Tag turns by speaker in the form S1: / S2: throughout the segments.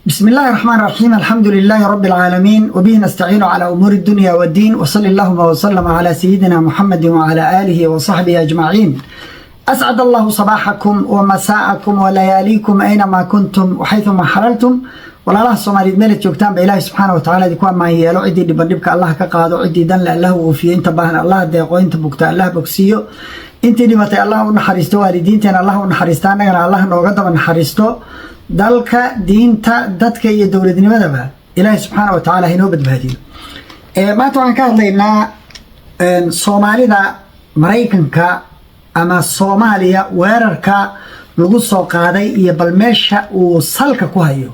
S1: بسم الله الرحمن الرحيم، الحمد لله رب العالمين، وبه نستعين على أمور الدنيا والدين، وصلى اللهم وسلم على سيدنا محمد وعلى آله وصحبه أجمعين. أسعد الله صباحكم ومساءكم ولياليكم أينما كنتم وحيثما حللتم. Walaalaha Soomaaliyeed meelad joogtaan ba, Ilaahay subxaana wa tacala idinku ammaan yeelo. Ciddii dhiban dhibka Allah ka qaado, ciddii danle Allah oofiyo, inta baahan Allah deeqo, inta bugta Allah bogsiiyo, intii dhimatay Allah u naxariisto, waalidiinteena Allah u naxariisto, annagana Allah nooga daba naxariisto. Dalka, diinta, dadka iyo dowladnimadaba Ilaahay subxaana wa tacaala hainoo badbaadiyo. Maanta waxaan ka hadlaynaa Soomaalida Maraykanka ama Soomaaliya weerarka lagu soo qaaday iyo bal meesha uu salka ku hayo.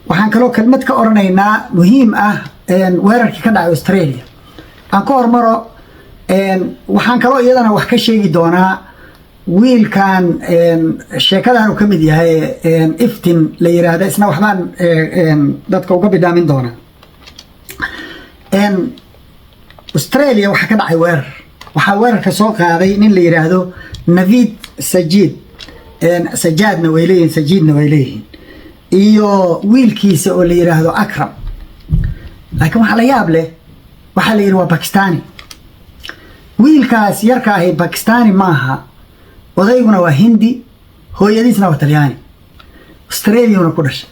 S1: Waxaan kaloo kelmad ka oranaynaa muhiim ah weerarkii ka dhacay Australia. Aan ka hormaro, waxaan kaloo iyadana wax ka sheegi doonaa wiilkan sheekadan uu ka mid yahay, Iftin la yiraahda, isna waxbaan dadka uga bidhaamin doonaa. Australia waxaa ka dhacay weerar. Waxaa weerarka soo qaaday nin la yiraahdo Navid Sajid, Sajaadna way leeyihin, Sajiidna way leeyihiin, iyo wiilkiisa oo la yiraahdo Akram. Laakiin waxaa la yaab leh, waxaa la yidhi waa Bakistani. Wiilkaas yarka ahi Bakistani maaha, odayguna waa Hindi, hooyadiisna waa Talyaani, Australiana ku dhashay.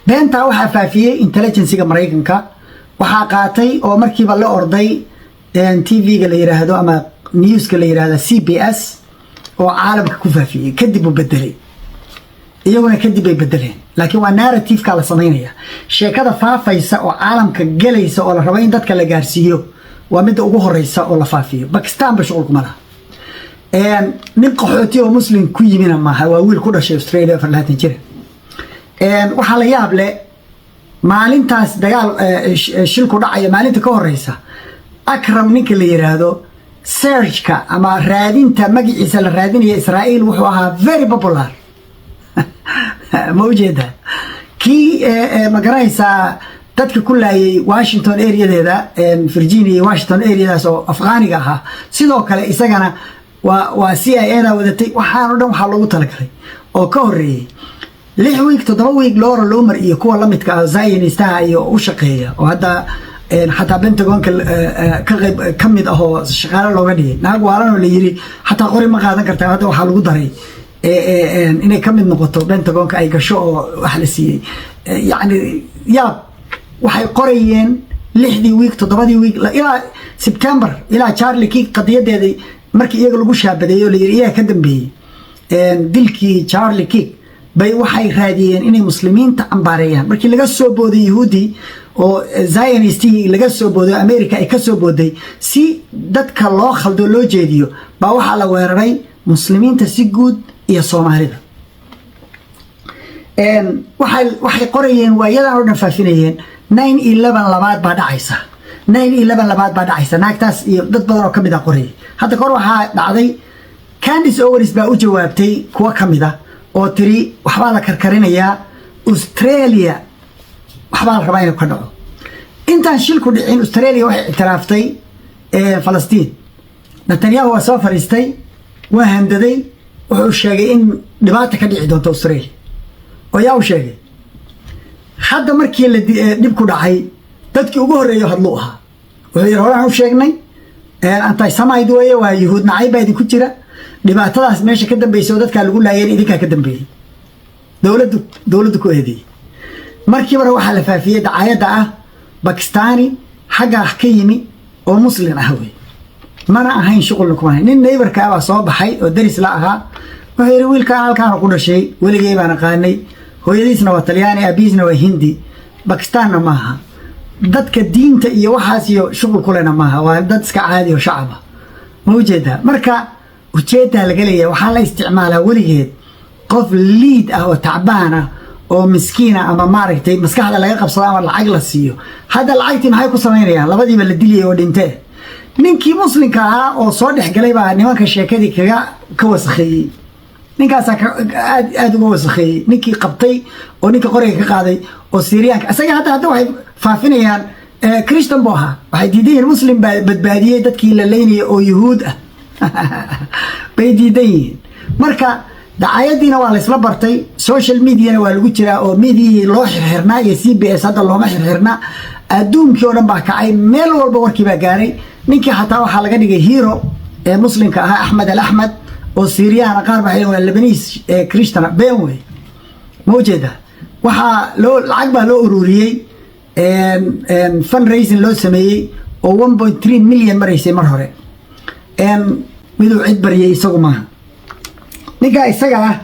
S1: Beentaa waxaa faafiyey intelligencega Maraykanka. Waxaa qaatay oo markiiba la orday TV-ga la yiraahdo ama newska la yiraahdo CBS oo caalamka ku faafiyey. Kadib uu bedelay, iyaguna kadib bay bedeleen, laakiin waa narrativeka la samaynaya. Sheekada faafaysa oo caalamka gelaysa oo la rabo in dadka la gaarsiiyo waa midda ugu horeysa oo la faafiyo. Bakistan ba shuqul kuma laha. Nin qaxooti oo Muslim ku yimina maaha, waa wiil ku dhashay Australia, 24 jira. Waxaa la yaab leh, maalintaas dagaal shilku dhacaya, maalinta ka horeysa, Akram ninka la yiraahdo searchka ama raadinta magaciisa la raadinaya Israa'iil wuxuu ahaa very popular. Ma ujeedaa? Kii, ma garanaysaa, dadka ku laayay Washington areadeeda, Virginia iyo Washington areadaas, oo Afghaaniga ahaa, sidoo kale isagana waa CIA da wadatay. Waxaan o dhan waxaa loogu talagalay oo ka horeeyey 6 week, 7 week, Laura Loomer iyo kuwa lamidka ah, Zionistaha iyo u shaqeeya, oo hadda xataa Pentagonka ka qayb ka mid ah oo shaqaale looga dhigay, naag waalan oo la yiri xataa qori ma qaadan kartaa, hadda waxaa lagu daray inay ka mid noqoto Pentagonka ay gasho oo wax la siiyey. Yacni yaab, waxay qorayeen 6dii week, 7dii week, ilaa September, ilaa Charlie Kirk qadiyadeedii markii iyaga lagu shaabadeeyey oo la yiri iyaga ka dambeeyey dilkii Charlie Kirk, bay waxay raadiyeen inay Muslimiinta cambaareeyaan. Markii laga soo booday Yahuudi oo Zionistigii laga soo booday, America ay ka soo booday, si dadka loo khaldo, loo jeediyo, baa waxaa la weeraray Muslimiinta si guud iyo Soomaalida. Waxay qorayeen waayadan oo dhan, faafinayeen 9/11 labaad baa dhacaysa, 9/11 labaad baa dhacaysa. Naagtaas iyo dad badan oo kamid ah qorayay. Hadda kahor waxaa dhacday, Candice Owens baa u jawaabtay kuwo ka mid ah oo tiri waxbaa la karkarinayaa Australia, waxbaa la rabaa inuu ka dhaco. Intaan shilku dhicin, Australia waxay ictiraaftay Falastiin. Netanyahu waa soo fariistay, waa handaday, wuxuu sheegay in dhibaata ka dhici doonto Australia. Oo yaa u sheegay? Hadda markii la dhib ku dhacay, dadkii ugu horreeyo hadluu ahaa. Wuxuu yidhi horaan u sheegnay, antisemite weeye, waa Yuhuud nacayb baa idinku jira, dhibaatadaas meesha ka dambeysay oo dadkaa lagu laayeen idinkaa ka dambeeyey. Dowladdu ku eedeeyey. Markiibana waxaa la faafiyey dacaayadda ah Bakistani xaggaa ka yimi oo Muslin ah wey. Mana ahayn, shuqulna kuma ahayn. Nin neighborka ah baa soo baxay oo deris la ahaa. Wuxuu yidhi wiilkaan halkaana ku dhashay, weligey baan aqaanay, hooyadiisna waa Talyaani, aabihiisna waa Hindi, Bakistaanna maaha, dadka diinta iyo waxaas iyo shuqul kulena maaha, waa dad iska caadi oo shacaba. Ma ujeedaa? Marka ujeedaa laga leeyahay, waxaa la isticmaalaa weligeed qof liid ah oo tacbaan ah oo miskiina ama maaragtay maskaxda laga qabsado ama lacag la siiyo. Hadda lacagtii maxay ku samaynayaan? Labadiiba la diliyay oo dhintee. Ninkii Muslimka ahaa oo soo dhex galay baa nimanka sheekadii kaga ka wasakheeyey. Ninkaasaa aad aada uga wasakheeyey, ninkii qabtay oo ninka qoriga ka qaaday oo Syriyaanka. Isaga hadda waxay faafinayaan Christian buu ahaa. Waxay diidan yihiin Muslim baa badbaadiyey dadkii la leynayay oo Yuhuud ah bay diidan yihiin. Marka Dacaayadiina waa laysla bartay, social mediana waa lagu jiraa, oo mediahii loo xirxirnaa iyo CBS hadda looma xirxirnaa. Adduunkii oo dhan baa kacay, meel walba warkii baa gaaray. Ninkii xataa waxaa laga dhigay hero ee Muslimka ahaa, Axmed al Axmed, oo Siiriyahana qaar baa waa Lebanese Christian. Been wey. Ma ujeedaa? Waxaa loo lacag baa loo ururiyey, fundraising loo sameeyey oo 1.3 million maraysay mar hore. Miduu cid baryay isagu maaha ninkaa isaga ah.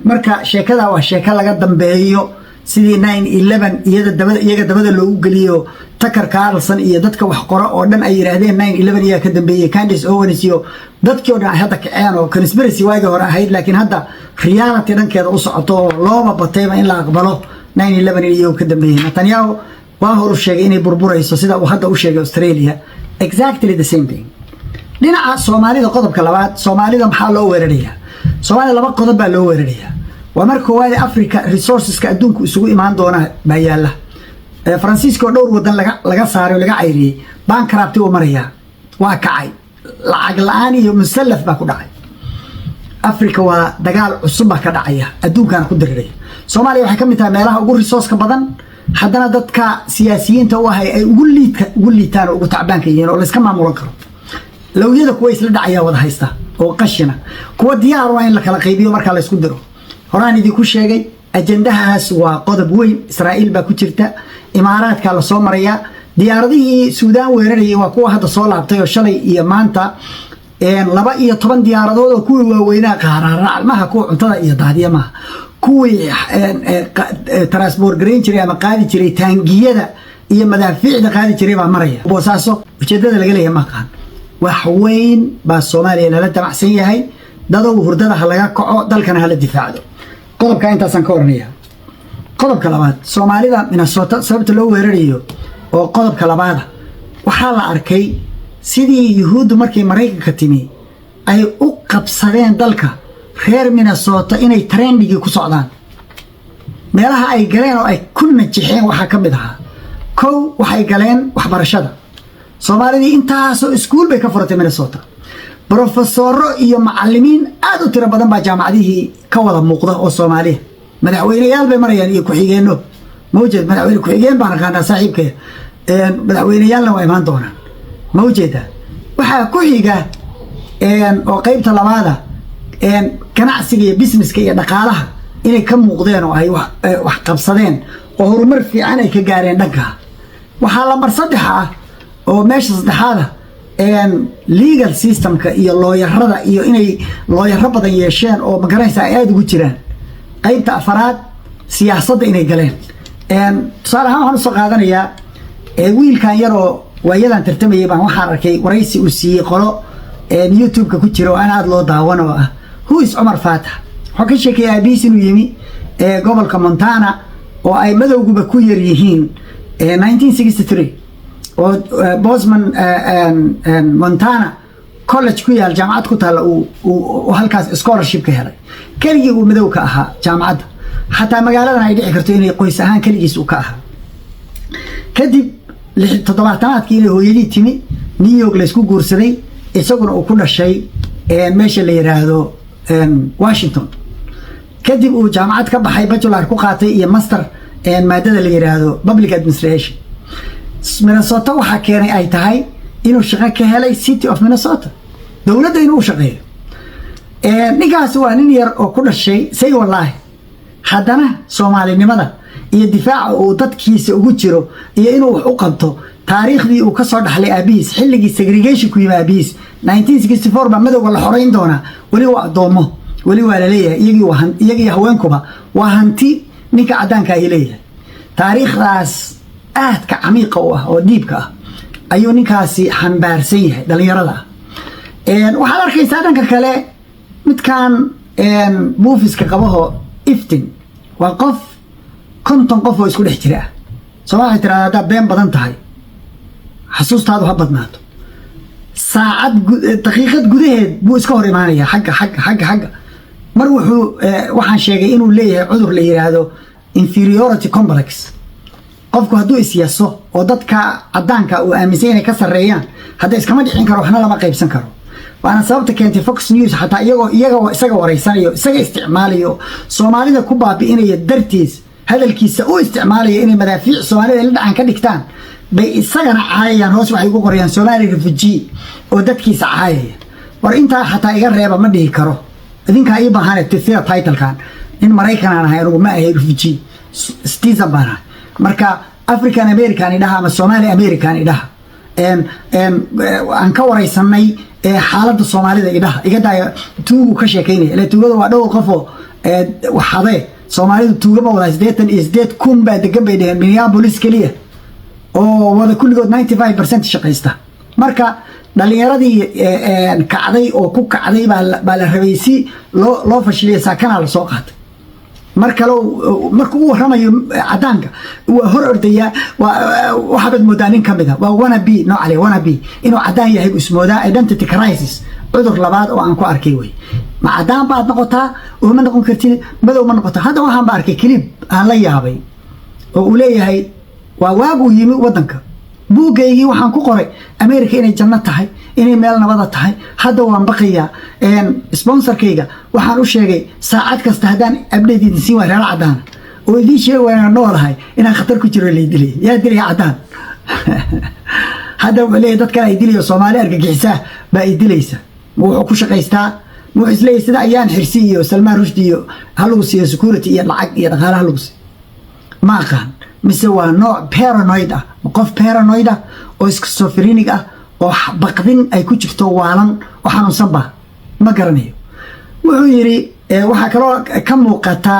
S1: Marka sheekada waa sheeko laga dambeeyo, sidii 9/11 iyada dabada, iyaga dabada loogu geliyo. Tucker Carlson iyo dadka wax qora oo dhan ay yidhaahdeen 9/11 iyaga ka dambeeyey, Candace Owens iyo dadkii oo dhan ay hadda kaceen, oo conspiracy waagii hore ahayd, laakiin hadda reality dhankeeda u socoto oo looba batayba in la aqbalo 9/11 iyagu ka dambeeyey. Netanyahu waa horu sheegay inay burburayso, sida uu hadda u sheegay Australia, exactly the same thing. Dhinaca Soomaalida, qodobka labaad, Soomaalida maxaa loo weerarayaa? Soomaalida laba qodob baa loo weerarayaa. Waa marka koowaad, Africa resourceska adduunku isugu imaan doona baa yaalla. Faransiiska oo dhowr wadan laga saaray oo laga cayriyey, bankrupt uu marayaa, waa kacay, lacag la-aan iyo musallaf baa ku dhacay. Africa waa dagaal cusub baa ka dhacaya, adduunkana ku diriraya. Soomaaliya waxay ka mid tahay meelaha ugu resourceka badan, haddana dadka siyaasiyiinta u ahay ay ugu liidka ugu liitaan oo ugu tacbaanka yihiin oo layska maamulan karo. Lowyada kuwa isla dhacaya wada haysta oo qashina, kuwa diyaar waa in la kala qaybiyo markaa laysku diro. Horaan idinku sheegay, ajandahaas waa qodob weyn. Israa'iil baa ku jirta, Imaaraadka lasoo marayaa. Diyaaradihii Suudaan weerarayay waa kuwa hadda soo laabtay, oo shalay iyo maanta 12 diyaaradood oo kuwii waaweynaa qaaraarac maha, kuwa cuntada iyo daadiya maaha, kuwii transport garayn jiray ama qaadi jiray taangiyada iyo madaafiicda qaadi jiray baa maraya Boosaaso. Ujeedada laga leeyahay ma aqaan. Wax weyn baa Soomaaliya lala damacsan yahay. Dadow, hurdada ha laga kaco, dalkana hala difaacdo. Qodobka intaasaan ka oranaya. Qodobka labaad, Soomaalida Minnesota sababta loo weerarayo oo qodobka labaada, waxaa la arkay sidii Yuhuuddu markay Maraykanka timi ay u qabsadeen dalka, reer Minnesota inay trendigii ku socdaan. Meelaha ay galeen oo ay ku najixeen waxaa ka mid ahaa, kow, waxay galeen waxbarashada. Soomaalidii intaasoo iskuul bay ka furatay Minnesota. Brofesoro iyo macalimiin aad u tiro badan baa jaamacadihii ka wada muuqda oo Soomaaliya. Madaxweyneyaal bay marayaan iyo ku-xigeenno. Ma ujeed? Madaxweyne ku-xigeen baan aqaanaa, saaxiibkaya. Madaxweyneyaalna waa imaan doonaan. Ma ujeedaa? Waxaa ku xiga oo qeybta labaada, ganacsiga iyo businesska iyo dhaqaalaha inay ka muuqdeen oo ay wax qabsadeen oo horumar fiican ay ka gaareen dhankaa. Waxaa lambar saddex ah oo meesha saddexaada, legal systemka iyo lawyerada, iyo inay lawyero badan yeesheen oo magaranaysa ay aada ugu jiraan. Qeybta afaraad, siyaasadda inay galeen. Tusaale ahaan waxaan usoo qaadanayaa wiilkan yaroo waayadan tartamayay baan waxaan arkay waraysi uu siiyey qolo YouTube-ka ku jira oo aan aada loo daawan, oo ah "Who is Cumar Faatax?" Wuxuu ka sheekeeyay aabihiis inuu yimi gobolka Montana oo ay madowguba ku yar yihiin 1963, oo Bozeman, Montana college ku yaal, jaamacad ku taalla, uu halkaas scholarship ka helay. Keligii uu madow ka ahaa jaamacadda, xataa magaaladan ay dhici karto inay qoys ahaan keligiis uu ka ahaa. Kadib 70-aadkii inay hooyadii timi New York, laysku guursaday, isaguna uu ku dhashay meesha la yiraahdo Washington. Kadib uu jaamacad ka baxay, bachelor ku qaatay iyo master maadada la yiraahdo public administration. Minnesota waxaa keenay ay tahay inuu shaqo ka helay City of Minnesota, dowladda inuu u shaqeeyo. Ninkaasi waa nin yar oo ku dhashay say, wallaahi, haddana Soomaalinimada iyo difaaca uu dadkiisa ugu jiro iyo inuu wax u qabto, taariikhdii uu kasoo dhaxlay aabihiis xilligii segregation ku yimi aabihiis 1964 baa madowga la xoreyn doonaa. Weli waa addoomo, weli waa laleeyahay iyagii haweenkuba waa hanti ninka caddaanka ahi leeyahay. Taariikhdaas aadka camiiqa u ah oo dhiibka ah ayuu ninkaasi xambaarsan yahay dhallinyarada ah. Waxaad arkaysaa dhanka kale midkan buufiska qabaho Iftin, waa qof 50 qof oo isku dhex jira ah. Sooma waxay tirahdaa, haddaad been badan tahay, xasuustaadu ha badnaato. Saacad, daqiiqad gudaheed buu iska hor imaanaya, xagga, xagga, xagga, xagga. Mar wuxuu waxaan sheegay inuu leeyahay cudur la yiraahdo inferiority complex. Qofku hadduu isyaso oo dadka caddaanka uu aaminsan inay ka sarreeyaan, hadda iskama dhicin karo, waxna lama qaybsan karo. Waana sababta keentay Fox News xataa iyagoo iyaga isaga wareysanayo, isaga isticmaalayo, Soomaalida ku baabi'inaya dartiis, hadalkiisa u isticmaalaya inay madaafiic Soomaalida la dhacan ka dhigtaan, bay isagana caayayaan. Hoos waxay ugu qorayaan "Somali refugee" oo dadkiisa caayaya. War intaa xataa iga reeba ma dhihi karo, idinkaa ii baahane sida titlekan. Nin Maraykan aan ahay anugu, ma ahay refugee, citizen baan ahay. Marka African American idhaha ama Somali American idhaha, aan ka wareysanay xaaladda Soomaalida idhaha, iga daaya tuugu ka sheekaynaya. Ila tuugada waa dhowr qofoo waxadee. Soomaalidu tuuga ma wada. 88,000 baa degan bay dheheen Minneapolis keliya, oo wada kulligood 95% shaqaysta. Marka dhalinyaradii kacday oo ku kacday baa la rabay si loo fashiliya. Saakanaa lasoo qaatay. Mar kale marka u waramayo cadaanka waa hor ordayaa, waxaabad moodaa nin kamid a waa wannabe noocale, wannabe inuu cadaan yahay ismoodaa. Identity crisis, cudur labaad oo aan ku arkay wey. Ma cadaan baad noqotaa oo ma noqon kartid madow ma noqotaa? Hadda waxaan ba arkay clip aan la yaabay oo uu leeyahay waa waaguu yimi waddanka: "Buuggaygii waxaan ku qoray America inay janno tahay, inay meel nabada tahay. Hadda waan baqayaa. Sponsorkayga waxaan u sheegay saacad kasta haddaan update idin siin waay, reer cadaana oo idiin sheegi waay inaan noolahay, inaan khatar ku jiro, lay dilay." Yaa dilaya cadaan? Hadda wuxuu leeyahy dad kale ay dilayo, Soomaali argagixisaa baa i dilaysa. Ma wuxuu ku shaqaystaa? Ma wuxuu isleeyahy sida Ayaan Xirsi iyo Salmaan Rushdi iyo halagu siiyo security iyo lacag iyo dhaqaale halagu siiyo? Ma aqaan. Mise waa nooc paranoid ah, qof paranoid ah oo schizophrenic ah oo baqdin ay ku jirto, waalan oo xanuunsan ba, ma garanayo. Wuxuu yidhi waxaa kaloo ka muuqata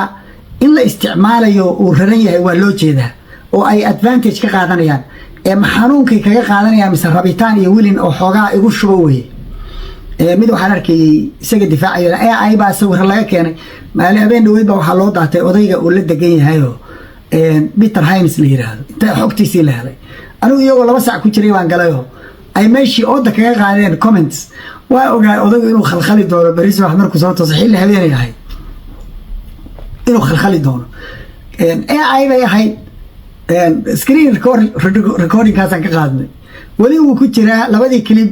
S1: in la isticmaalayo, uu raran yahay, waa loo jeedaa oo ay advantage ka qaadanayaan. Ma xanuunkay kaga qaadanayaan mise rabitaan iyo wilin oo xoogaa igu shubo weye? Mid waxaan arkayey isaga difaacayo, AI baa sawiro laga keenay. Maali habeen dhaweyd baa waxaa loo daatay odayga uu la degan yahayoo Peter Hines la yiraahdo, inta xogtiisii la helay. Anigu iyagoo 2 sac ku jiray baan galayoo ay meeshii ooda kaga qaadeen comments. Waa ogaay odaygu inuu khalkhali doono beri subax markuu soo tooso, xilli habeenay ahayd, inuu khalkhali doono. AI bay ahayd, screen recordingkaasaan ka qaadnay. Weli wuu ku jiraa labadii clip,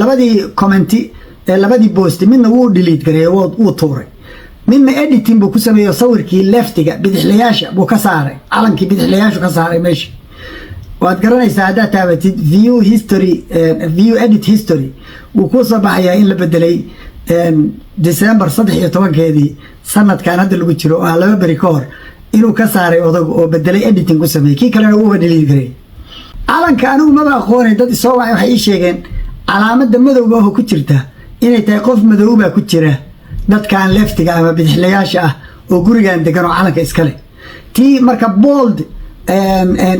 S1: labadii commenti, labadii post. Midna wuu delete gareeyey, wuu tuuray. Midna editing buu ku sameeyo, sawirkii leftiga, bidixlayaasha buu ka saaray, calankii bidixlayaashu ka saaray meesha. Waad garanaysaa, haddaad taabatid view history, view edit history, wuu kuu soo baxayaa in la bedelay December 13-keedii sanadkan hadda lagu jiro, oo ah 2 beri ka hor, inuu ka saaray odagu oo bedelay, editing ku sameeyey. Kii kalena uuba delete gareeyey. Calanka anigu maba aqoonay. Dad isoo wacay waxay ii sheegeen calaamadda madowga oo ku jirta inay tahay qof madowbaa ku jira dadkan leftiga ama bidixlayaasha ah oo gurigan degan oo calanka iskale. Tii marka bold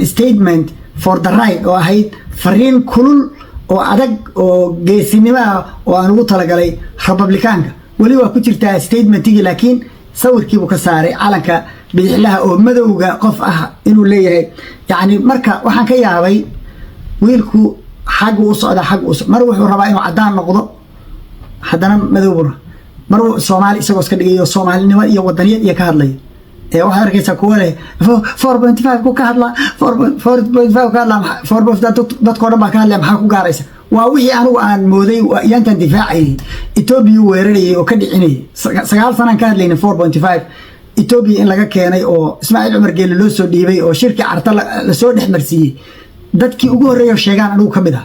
S1: statement for the right oo ahayd fariin kulul oo adag oo geesinimo ah oo aan ugu talagalay Republikaanka, weli waa ku jirtaa statementigii, laakiin sawirkiibuu ka saaray calanka bidixlaha oo madowga qof ah inuu leeyahay. Yacni marka waxaan ka yaabay wiilku xaggu u socdaa, xaggu u mar wuxuu rabaa inuu caddaan noqdo, haddana madowbuna mar Soomaali isagoo iska dhigayo, Soomaalinimo iyo wadaniyad iyo ka hadlayo. Waxaad arkaysaa kuwa leh 4.5 ku ka hadlaa, 4.5 ka hadlaa, four point dadkoo dhan baa ka hadlaya. Maxaa ku gaaraysa? Waa wixii anigu aan mooday yaantan difaacayay Etoobiya weerarayay oo ka dhicinayay. 9 sanaan ka hadlaynay 4.5 Etoobiya in laga keenay oo Ismaaciil Cumar Geele loo soo dhiibay oo shirkii Carta lasoo dhex marsiiyey. Dadkii ugu horreeya sheegaan anigu ka mid ah.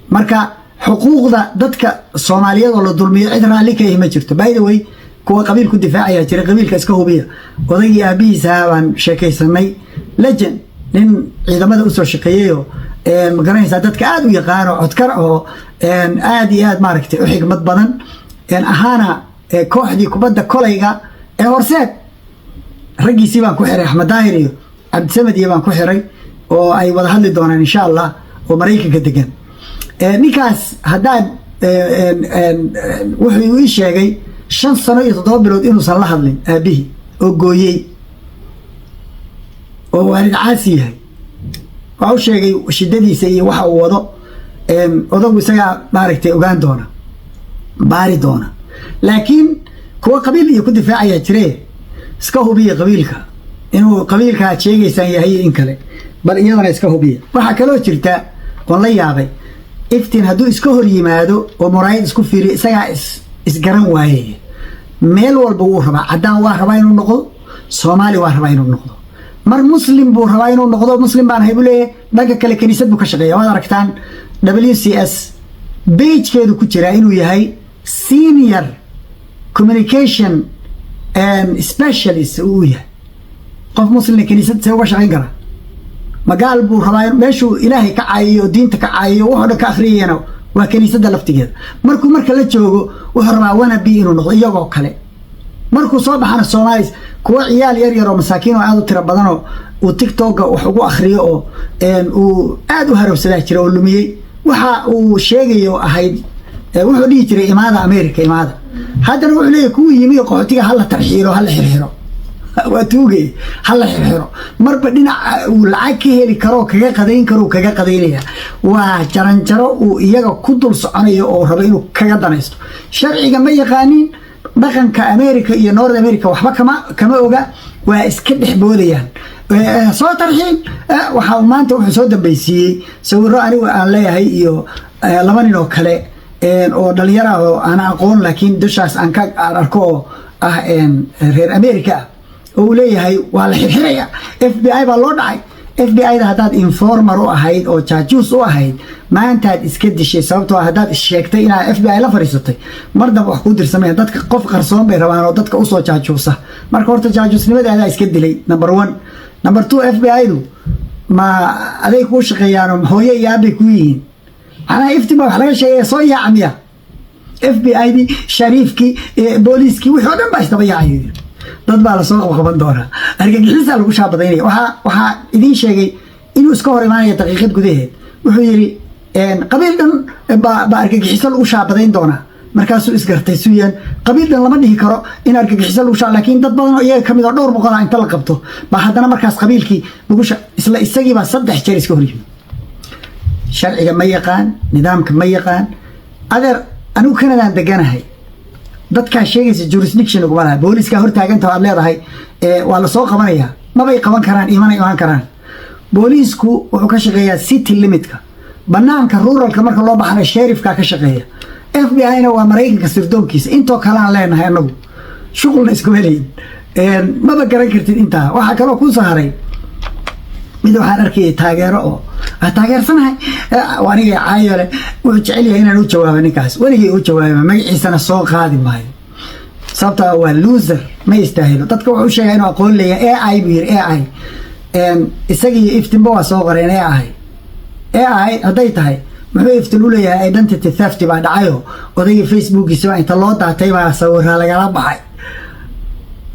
S1: Marka xuquuqda dadka Soomaaliyeed oo la dulmiyo cid raalli ka ihi ma jirto. By the way, kuwa qabiil ku difaacaya jira, qabiilka iska hubiya. Odaygii aabihiisa baan sheekaysanay, legend, nin ciidamada usoo shaqeeyeyoo ma garanaysaa, dadka aada u yaqaano, codkar oo aada iyo aad maaragtay u xigmad badan ahaana, kooxdii kubadda kolayga ee Horseed raggiisii baan ku xiray, Axmed Daahir iyo Cabdisamed iyo baan ku xiray, oo ay wada hadli doonaan insha Allah, oo Maraykanka degan. Ninkaas haddaad wuxuu ii sheegay 5 sano iyo 7 bilood inuusan la hadlin aabihii oo gooyey oo waalid caasi yahay. Waxa u sheegay shidadiisa iyo waxa uu wado. Odagu isagaa maaragtay ogaan doona, baari doona. Laakiin kuwa qabiil iyo ku difaacayaa jire, iska hubiya qabiilka, inuu qabiilka aad sheegaysaan yahay iyo in kale, bal iyadana iska hubiya. Waxaa kaloo jirta oon la yaabay Iftiin hadduu iska hor yimaado oo muraayad isku fiiriyo, isagaa isgaran waayaya. Meel walba wuu rabaa. Caddaan waa rabaa inuu noqdo, Soomaali waa rabaa inuu noqdo, mar Muslim buu rabaa inuu noqdo. "Muslim baan ahay," buu leeyahay. Dhanka kale kaniisad buu ka shaqeeya. Waad aragtaan, WCS page-keedu ku jiraa inuu yahay senior communication specialist uu yahay. Qof Muslimna kaniisad see uga shaqayn karaa? Magaal buu rabaa. Meeshuu Ilaahay ka caayiyo, diinta ka caayiyo, wuxuu dhan ka akhriyayana waa kaniisadda laftigeeda. Markuu marka la joogo, wuxuu rabaa wannabe inuu noqdo iyagoo kale. Markuu soo baxana, Soomaalis kuwa ciyaal yar yar oo masaakiin oo aada u tiro badanoo uu TikTok-a wax ugu akhriyo oo uu aada u harowsadaa jira oo lumiyey. Waxa uu sheegayo ahayd, wuxuu dhihi jiray, "Imaada America, imaada." Haddana wuxuu leeyahy, kuwii yimi qaxootiga hala tarxiilo, hala xirxiro, waa tuugay, hala xirxiro. Marba dhinaca uu lacag ka heli karo, kaga qadayn karo, kaga qadaynaya. Waa jaranjaro uu iyaga ku dul soconayo oo rabo inuu kaga danaysto. Sharciga ma yaqaanin, dhaqanka America iyo North America waxba kama oga. Waa iska dhex boodayaan. Soo tarxiil. Waxa maanta wuxuu soo dambaysiiyey sawiro anigu aan leeyahay iyo laba nin oo kale oo dhalinyaro ah oo aan aqoon, laakiin dushaas aan ka arko, oo ah reer America ah, oo uu leeyahay waa la xirxiraya, FBI baa loo dhacay. FBI da haddaad informer u ahayd oo jaajuus u ahayd, maantaad iska dishay, sababtoo ah haddaad issheegtay inaad FBI la fadhiisatay, mar damba wax kuu dirsamaya. Dadka qof qarsoon bay rabaan oo dadka usoo jaajuusa. Marka horta jaajuusnimada adaa iska dilay, number one. Number two, FBI du ma aday kuu shaqeeyaan? Hooyo iyo aabbay kuu yihiin? Macnaha Iftin baa wax laga sheegaya, soo yaaca miya? FBI dii, sheriff-kii, booliiskii, wixii oo dhan baa isdaba yaacayo. Dad baa lasoo qabqaban doonaa, argagixisaa lagu shaabadaynaya. Waxaa idiin sheegay inuu iska hor imaanaya daqiiqad gudaheed. Wuxuu yidhi, "Qabiil dhan baa argagixiso lagu shaabadayn doonaa." Markaasuu isgartay suyaan. Qabiil dhan lama dhihi karo in argagixiso lagu shaa, laakiin dad badan oo iyaga kamid oo dhowr boqol ah inta la qabto baa haddana markaas qabiilkii lagu isla isagiibaa 3 jeer iska hor yimid. Sharciga ma yaqaan, nidaamka ma yaqaan. Adeer, anigu Kanadaan deganahay. Dadkaa sheegaysa jurisdiction uguma laha. Booliiskaa hortaaganta aad leedahay waa lasoo qabanayaa, mabay qaban karaan, imana imaan karaan. Booliisku wuxuu ka shaqeeyaa city limit-ka. Banaanka rural-ka marka loo baxana, sheriff-kaa ka shaqeeya. FBI na waa Maraykanka sirdoonkiisa. Intoo kalean leenahay anagu shuqulna iskuma helayn, maba garan kartid intaa. Waxaa kaloo kuu soo haray mid waxaan arkayay taageero oo taageersanahay aniga caayole. Wuxuu jecel yahay inaan u jawaabo ninkaas. Weligay u jawaaba, magaciisana soo qaadi maayo, sababtaa waa loser, ma istaahilo. Dadka wuxuu u sheegaa inuu aqoon leeyahay. AI buu yiri, AI. Isagii Iftinba waa soo qoreen AI. AI hadday tahay, muxuu Iftin u leeyahay identity theft baa dhacayo? Odaygii Facebookiisa baa inta loo daatay baa sawira lagala baxay.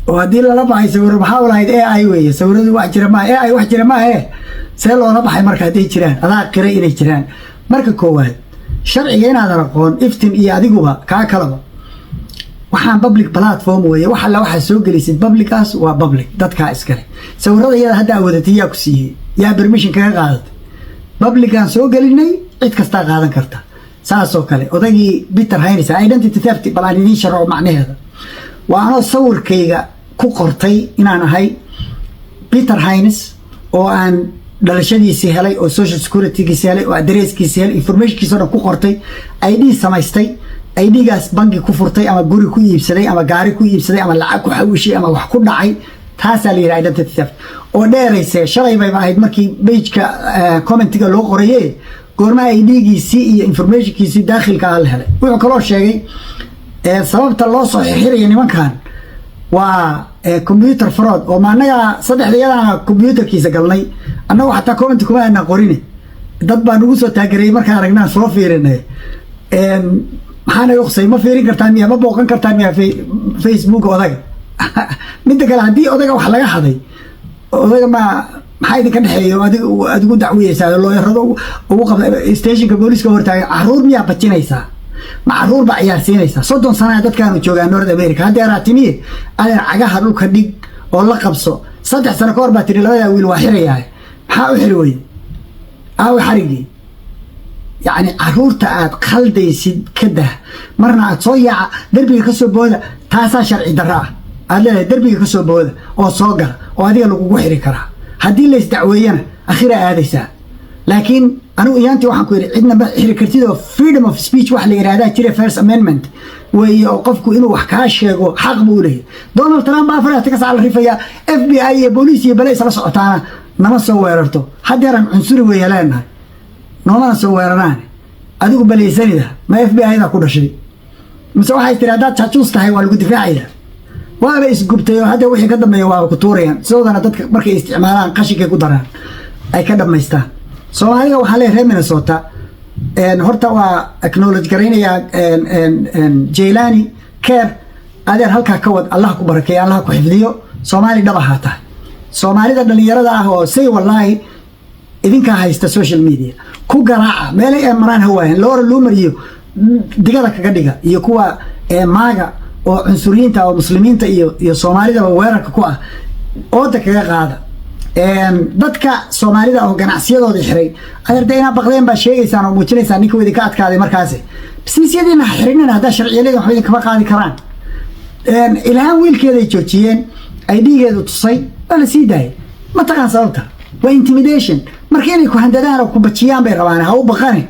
S1: Oo haddii lala baxay sawiro, maxaa u lahayd AI weeye? Sawiradu wax jira maaha, AI wax jira maahe. See loola baxay marka hadday jiraan? Adaa qiray inay jiraan. Marka koowaad, sharciga inaadan aqoon, Iftin iyo adiguba kaa kalaba, waxaan public platform weeye. Wax alla waxaa soo gelaysid public-aas waa public, dadkaa iskale. Sawirada iyada hadda awadatay yaa ku siiyey? Yaa permission kaga qaadatay? Public-aan soo gelinay, cid kastaa qaadan karta. Saasoo kale odaygii Peter Haynes, identity theft bal aan idiin sharxo macnaheeda. Waa anoo sawirkayga ku qortay inaan ahay Peter Haynes, oo aan dhalashadiisii helay, oo social security-giisi helay, oo address-kiisi helay, information-kiisa o dhan ku qortay, ID samaystay, ID-gaas bangi ku furtay, ama guri ku iibsaday, ama gaari ku iibsaday, ama lacag ku xawishay, ama wax ku dhacay, taasaa la yidhaha identity theft. Oo dheerayse shalay bayba ahayd markii page-ka comment-iga loo qoraye. Goormaha ID-giisii iyo information-kiisii daakhilka ah la helay? Wuxuu kaloo sheegay sababta loo soo xirxiraya nimankan waa computer fraud. Oo ma annaga saddexda iyadaana computer-kiisa galnay? Annagu xataa comment kuma aanan qorine, dad baa nagu soo taageerayay. Markaan aragnaan soo fiirinay. Maxaa naga qusay? Ma fiirin kartaan miya? Ma booqan kartaan miya Facebook odaga? Midda kale, haddii odaga wax laga haday, odaga ma maxaa idinka dhexeeyo? Adig adigu dacwiyeysaa, lawyer-ado ugu qaba, station-ka booliiska hortaagan. Caruur miyaa bajinaysaa? Ma caruur baa ciyaarsiinaysaa? 30 sanaa dadkaanu joogaa North America. Haddeeraa timiye, adeer, cagaha dhulka dhig oo la qabso. 3 sano ka hor baa tiri labadaa wiil waa xirayaa. Maxaa u xiri weyde? Aawe xarigii? Yacni caruurta aad khaldaysid ka dah. Marna aad soo yaaca, derbiga ka soo booda, taasaa sharci darro ah. Aad leedahay derbiga ka soo booda oo soo gala, oo adiga lagugu xiri karaa. Haddii la isdacweeyana, akhira aadaysaa. Laakiin Anigu iyaantii waxaan ku yidhi, cidna ma xiri kartid oo freedom of speech wax la yidhahdaa jira, First Amendment weeye, oo qofku inuu wax kaa sheego xaq buu leeyahay. Donald Trump baa 4 ka sac la rifaya, FBI iyo booliis iyo bale isla socotaana nama soo weerarto. Haddeeraan cunsuri weeye leenahay, noomana soo weeraraan. Adigu balaysanida, ma FBI da ku dhashay mise waxay tiri haddaad jaajuus tahay waa lagu difaacaya? Waaba isgubtay oo hadda wixii ka dambeeya waaba ku tuurayaan. Sidoodana dadka markay isticmaalaan qashinkay ku daraan, ay ka dhammaystaan. Soomaaliga waxaa leeyahay, reer Minnesota, horta waa acknowledge garaynayaa Jaylani Care. Adeer, halkaa ka wad, Allah ku barakeeya, Allah ku xifdiyo. Soomaali dhab ahaa tahay. Soomaalida dhalinyarada ah oo say, wallaahi, idinkaa haysta social media ku garaaca, meelay ay maraan ha waayan. Laura Loomer iyo digada kaga dhiga iyo kuwa MAGA oo cunsuriyiinta oo muslimiinta iyo soomaalidaba weerarka ku ah, ooda kaga qaada. Dadka soomaalida oo ganacsiyadooda xiray, adeerda, inaa baqdeen baa sheegaysaan oo muujinaysaan. Ninka idinka adkaaday markaasi, businessyadiina ha xirinina. Haddaa sharciyaleedin, waxba idinkama qaadi karaan. Ilhaan wiilkeeday joojiyeen, ay dhiigeedu tusay, waa la sii daayay. Ma taqaan sababta? Waa intimidation. Marka inay ku handadaan oo ku bajiyaan bay rabaan. Ha u baqane.